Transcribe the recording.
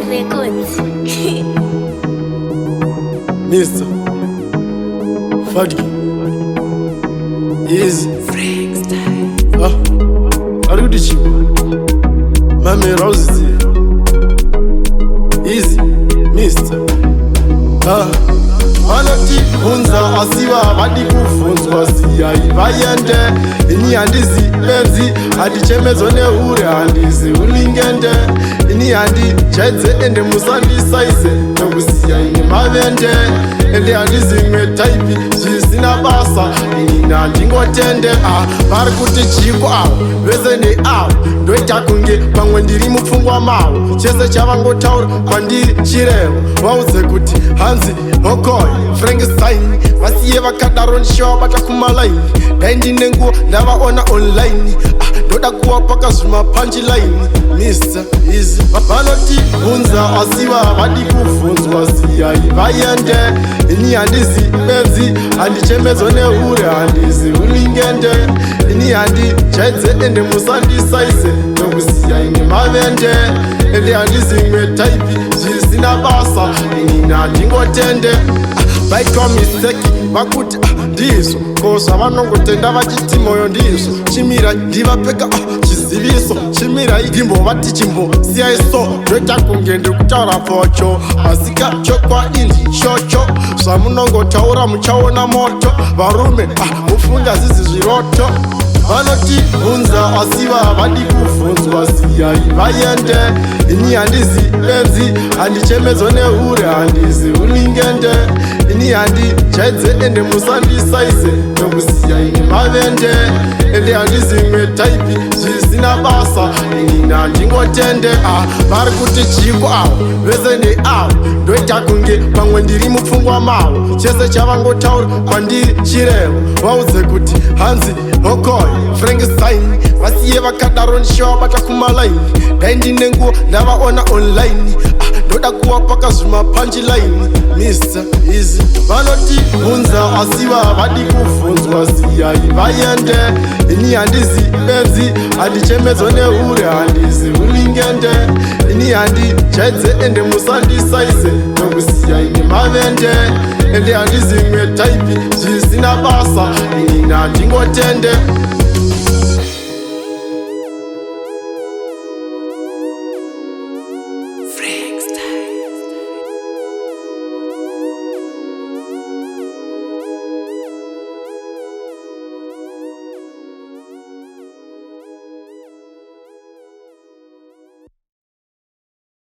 Records. Mr. Fadki Easy. Ah, ari kuti chii? Mame Rosie. Easy. Mr. Ah. Vanotibvunza asi vavadi kuvhunzwa, siyai vaende. Ini handizi benzi, handichemedzwa nehure, handizi hulingende. Ini handijaidze ende musandisaize nokusiyai nemavende. Ende handizi imwe type zvisina basa, ini handingotende. Ah, vari kuti chiko avo vese neavo, ndoita kunge pamwe ndiri mupfungwa mavo. Chese chavangotaura kwandiri chirevo, vaudze kuti hanzi hokoy Frankenstein. Vasiye vakadaro, ndichavabata kumalaini. Dai ndine nguva ndavaona online. Ah, ndoda kuvapaka zvimapunchline. Mr Easy. Vanotibvunza asi vavadi kuvhunzwa, siyai vaende. Ini handizi benzi, handichemedzwa nehure, handizi hulingende. Ini handijaidze ende musandisaize nokusiyai nemavende. Ende handizi imwe type zvisina basa, ini handingotende. Ah, vaitwa mistake vakuti, ah, ndizvo ko zvavanongotenda vachiti moyo ndizvo. Chimirai ndivapeka, ah, chiziviso. Chimirai ndimbovati chimbosiyai so. Ndoita kunge ndikutaura pocho, asika chokwadi ndichocho. Zvamunongotaura muchaona moto. Varume, ah, mufunga zizi zviroto. Vanotibvunza asi vavadi kuvhunzwa, siyai vaende. Ini handizi benzi, handichemedzwa nehure, handizi hulingende. Ini handijaidze ende musandisaize nokusiyai nemavende. Ende handizi imwe type zvisina basa, ini handingotende. Ah, vari kuti chiko avo vese neavo, ndoita kunge pamwe ndiri mupfungwa mavo. Chese chavangotaura kwandiri chirevo, vaudze kuti hanzi hokoy Frankenstein. Vasiye vakadaro, ndichavabata kumalaini. Dai ndine nguva ndavaona online. Ah, ndoda kuvapaka zvimapunchline. Mr Easy. Vanotibvunza asi vavadi kuvhunzwa, siyai vaende. Ini handizi benzi, handichemedzwa nehure, handizi hulingende. Ini handijaidze ende musandisaize nokusiyai nemavende. Ende handizi imwe type zvisina basa, ini handingotende.